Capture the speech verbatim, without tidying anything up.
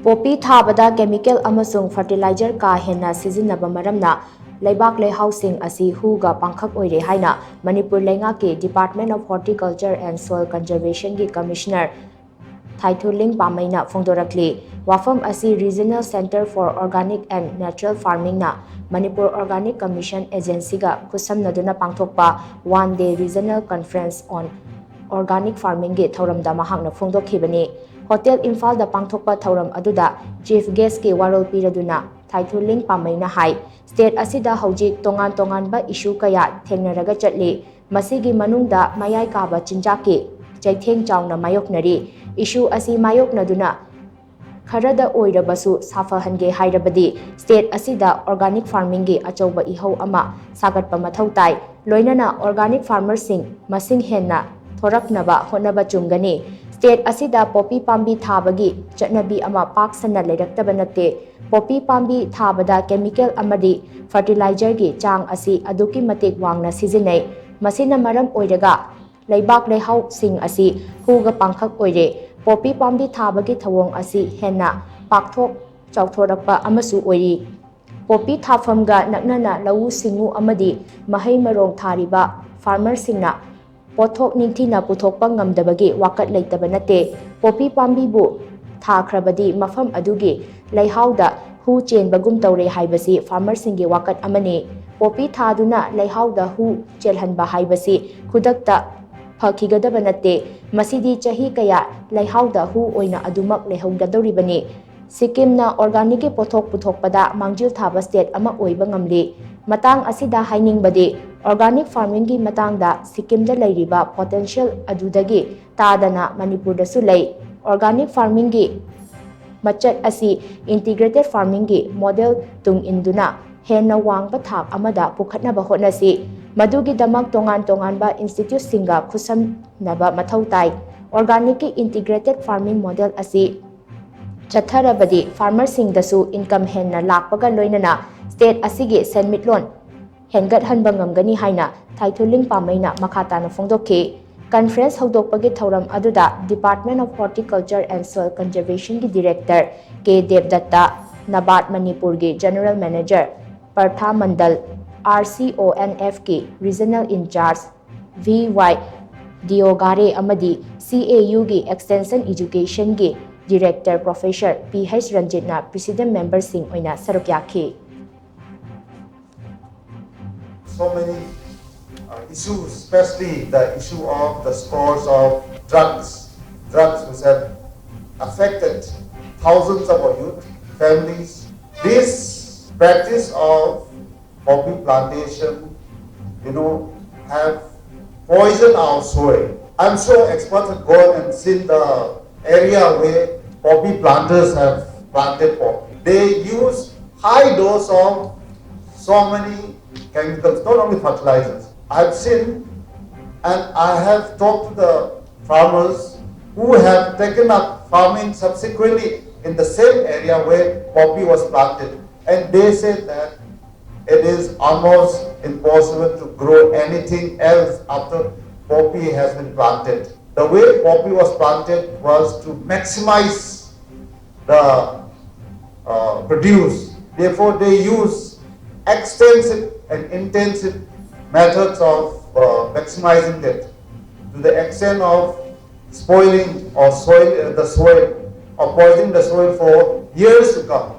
Poppy ꯊꯥꯕꯗ chemical ꯑꯃꯁꯨꯡ fertiliser ꯀꯥ ꯍꯦꯟꯅ ꯁꯤꯖꯤꯟꯅꯕ ꯃꯔꯝꯅ ꯂꯩꯕꯥꯛ ꯂꯩꯍꯥꯎꯁꯤꯡ ꯑꯁꯤ ꯍꯨꯒ ꯄꯥꯡꯈꯛ ꯑꯣꯏꯔꯦ ꯍꯥꯏꯅ ꯃꯅꯤꯄꯨꯔ ꯂꯩꯉꯥꯛꯀꯤ Department of Horticulture and Soil Conservationꯒꯤ Commissioner ꯊꯥꯏꯊꯨꯂꯤꯡ ꯄꯥꯃꯩꯅ ꯐꯣꯡꯗꯣꯔꯛꯂꯤ꯫ ꯋꯥꯐꯝ ꯑꯁꯤ Regional Centre for Organic and Natural Farmingꯅ Manipur Organic Commission Agencyꯒ ꯈꯨꯠꯁꯝꯅꯗꯨꯅ ꯄꯥꯡꯊꯣꯛꯄ One Day Regional Conference on Organic Farmingꯒꯤ ꯊꯧꯔꯝꯗ ꯃꯍꯥꯛꯅ ꯐꯣꯡꯗꯣꯛꯈꯤꯕꯅꯤ꯫ ꯍꯣꯇꯦꯜ ꯏꯝꯐꯥꯜꯗ ꯄꯥꯡꯊꯣꯛꯄ ꯊꯧꯔꯝ ꯑꯗꯨꯗ Chief Guestꯀꯤ ꯋꯥꯔꯣꯜ ꯄꯤꯔꯗꯨꯅ ꯊꯥꯏꯊꯨꯂꯤꯡ ꯄꯥꯃꯩꯅ ꯍꯥꯏ, state ꯑꯁꯤꯗ ꯍꯧꯖꯤꯛ ꯇꯣꯉꯥꯟ ꯇꯣꯉꯥꯟꯕ issue ꯀꯌꯥ ꯊꯦꯡꯅꯔꯒ ꯆꯠꯂꯤ꯫ ꯃꯁꯤꯒꯤ ꯃꯅꯨꯡꯗ ꯃꯌꯥꯏ ꯀꯥꯕ ꯆꯤꯟꯖꯥꯛꯀꯤ ꯆꯩꯊꯦꯡ ꯆꯥꯎꯅ ꯃꯥꯌꯣꯛꯅꯔꯤ꯫ Issue ꯑꯁꯤ ꯃꯥꯌꯣꯛꯅꯗꯨꯅ ꯈꯔꯗ ꯑꯣꯏꯔꯕꯁꯨ ꯁꯥꯐꯍꯟꯒꯦ ꯍꯥꯏꯔꯕꯗꯤ state ꯑꯁꯤꯗ organic farmingꯒꯤ ꯑꯆꯧꯕ ꯏꯍꯧ ꯑꯃ ꯁꯥꯒꯠꯄ ꯃꯊꯧ ꯇꯥꯏ꯫ ꯂꯣꯏꯅꯅ organic farmerꯁꯤꯡ ꯃꯁꯤꯡ ꯍꯦꯟꯅ ꯊꯣꯔꯛꯅꯕ ꯍꯣꯠꯅꯕ ꯆꯨꯝꯒꯅꯤ꯫ State ꯑꯁꯤꯗ ꯄꯣꯄꯤ ꯄꯥꯝꯕꯤ ꯊꯥꯕꯒꯤ ꯆꯠꯅꯕꯤ ꯑꯃ ꯄꯥꯛ ꯁꯟꯅ ꯂꯩꯔꯛꯇꯕ ꯅꯠꯇꯦ꯫ ꯄꯣꯄꯤ ꯄꯥꯝꯕꯤ ꯊꯥꯕꯗ chemical ꯑꯃꯗꯤ fertilizerꯒꯤ ꯆꯥꯡ ꯑꯁꯤ ꯑꯗꯨꯛꯀꯤ ꯃꯇꯤꯛ ꯋꯥꯡꯅ ꯁꯤꯖꯤꯟꯅꯩ꯫ ꯃꯁꯤꯅ ꯃꯔꯝ ꯑꯣꯏꯔꯒ ꯂꯩꯕꯥꯛ ꯂꯩꯍꯥꯎꯁꯤꯡ ꯑꯁꯤ ꯍꯨꯒ ꯄꯥꯡꯈꯛ ꯑꯣꯏꯔꯦ꯫ ꯄꯣꯄꯤ ꯄꯥꯝꯕꯤ ꯊꯥꯕꯒꯤ ꯊꯧꯑꯣꯡ ꯑꯁꯤ ꯍꯦꯟꯅ ꯄꯥꯛꯊꯣꯛ ꯆꯥꯎꯊꯣꯔꯛꯄ ꯑꯃꯁꯨ ꯑꯣꯏꯔꯤ꯫ ꯄꯣꯄꯤ ꯊꯥꯐꯝꯒ ꯅꯛꯅꯅ ꯂꯧꯎ ꯁꯤꯡꯎ ꯑꯃꯗꯤ ꯃꯍꯩ ꯃꯔꯣꯡ ꯊꯥꯔꯤꯕ farmerꯁꯤꯡꯅ ꯄꯣꯠꯊꯣꯛ ꯅꯤꯡꯊꯤꯅ ꯄꯨꯊꯣꯛꯄ ꯉꯝꯗꯕꯒꯤ ꯋꯥꯀꯠ ꯂꯩꯇꯕ ꯅꯠꯇꯦ꯫ ꯄꯣꯄꯤ ꯄꯥꯝꯕꯤꯕꯨ ꯊꯥꯈ꯭ꯔꯕꯗꯤ ꯃꯐꯝ ꯑꯗꯨꯒꯤ ꯂꯩꯍꯥꯎꯗ ꯍꯨ ꯆꯦꯟꯕꯒꯨꯝ ꯇꯧꯔꯦ ꯍꯥꯏꯕꯁꯤ farmerꯁꯤꯡꯒꯤ ꯋꯥꯀꯠ ꯑꯃꯅꯤ꯫ ꯄꯣꯄꯤ ꯊꯥꯗꯨꯅ ꯂꯩꯍꯥꯎꯗ ꯍꯨ ꯆꯦꯜꯍꯟꯕ ꯍꯥꯏꯕꯁꯤ ꯈꯨꯗꯛꯇ ꯐꯈꯤꯒꯗꯕ ꯅꯠꯇꯦ꯫ ꯃꯁꯤꯗꯤ ꯆꯍꯤ ꯀꯌꯥ ꯂꯩꯍꯥꯎꯗ ꯍꯨ ꯑꯣꯏꯅ ꯑꯗꯨꯃꯛ ꯂꯩꯍꯧꯒꯗꯧꯔꯤꯕꯅꯤ꯫ ꯁꯤꯛꯀꯤꯝꯅ organicꯀꯤ ꯄꯣꯠꯊꯣꯛ ꯄꯨꯊꯣꯛꯄꯗ ꯃꯥꯡꯖꯤꯜ ꯊꯥꯕ state ꯑꯃ ꯑꯣꯏꯕ ꯉꯝꯂꯤ꯫ ꯃꯇꯥꯡ ꯑꯁꯤꯗ ꯍꯥꯏꯅꯤꯡꯕꯗꯤ, organic farmingꯒꯤ ꯃꯇꯥꯡꯗ ꯁꯤꯛꯀꯤꯝꯗ ꯂꯩꯔꯤꯕ potential ꯑꯗꯨꯗꯒꯤ ꯇꯥꯗꯅ ꯃꯅꯤꯄꯨꯔꯗꯁꯨ ꯂꯩ꯫ Organic farmingꯒꯤ ꯃꯆꯠ ꯑꯁꯤ integrated farmingꯒꯤ model ꯇꯨꯡ ꯏꯟꯗꯨꯅ ꯍꯦꯟꯅ ꯋꯥꯡꯕ ꯊꯥꯛ ꯑꯃꯗ ꯄꯨꯈꯠꯅꯕ ꯍꯣꯠꯅꯁꯤ꯫ ꯃꯗꯨꯒꯤꯗꯃꯛ ꯇꯣꯉꯥꯟ ꯇꯣꯉꯥꯟꯕ instituteꯁꯤꯡꯒ ꯈꯨꯠꯁꯝꯅꯕ ꯃꯊꯧ ꯇꯥꯏ꯫ Organicꯀꯤ integrated farming model ꯑꯁꯤ ꯆꯠꯊꯔꯕꯗꯤ farmerꯁꯤꯡꯗꯁꯨ income ꯍꯦꯟꯅ ꯂꯥꯛꯄꯒ ꯂꯣꯏꯅꯅ state ꯑꯁꯤꯒꯤ ꯁꯦꯟꯃꯤꯠꯂꯣꯟ ꯍꯦꯟꯒꯠꯍꯟꯕ ꯉꯝꯒꯅꯤ ꯍꯥꯏꯅ ꯊꯥꯏꯊꯨꯂꯤꯡ ꯄꯥꯃꯩꯅ ꯃꯈꯥ ꯇꯥꯅ ꯐꯣꯡꯗꯣꯛꯈꯤ꯫ Conference ꯍꯧꯗꯣꯛꯄꯒꯤ ꯊꯧꯔꯝ ꯑꯗꯨꯗ Department of Horticulture and Soil Conservationꯒꯤ Director K ꯗꯦꯕꯗꯠꯇ, NABARD ꯃꯅꯤꯄꯨꯔꯒꯤ General Manager ꯄꯔꯊꯥ ꯃꯟꯗꯜ, RCONFꯀꯤ Regional Incharge V Y Deogare ꯑꯃꯗꯤ CAUꯒꯤ Extension Educationꯒꯤ Director Professor ꯄꯤ ꯍꯩꯆ ꯔꯟꯖꯤꯠꯅ Presidium Memberꯁꯤꯡ ꯑꯣꯏꯅ ꯁꯔꯨꯛ ꯌꯥꯈꯤ꯫ So many uh, issues, especially the issue of the scores of drugs, drugs which have affected thousands of our youth, families. This practice of poppy plantation, you know, have poisoned our soil. I'm sure experts have gone and seen the area where poppy planters have planted poppy. They use high dose of so many chemicals, not only fertilizers. I've seen and I have talked to the farmers who have taken up farming subsequently in the same area where poppy was planted. And they said that it is almost impossible to grow anything else after poppy has been planted. The way poppy was planted was to maximize the uh, produce. Therefore, they use extensive and intensive methods of uh, maximizing it to the extent of spoiling or soil uh, the soil or poisoning the soil for years to come.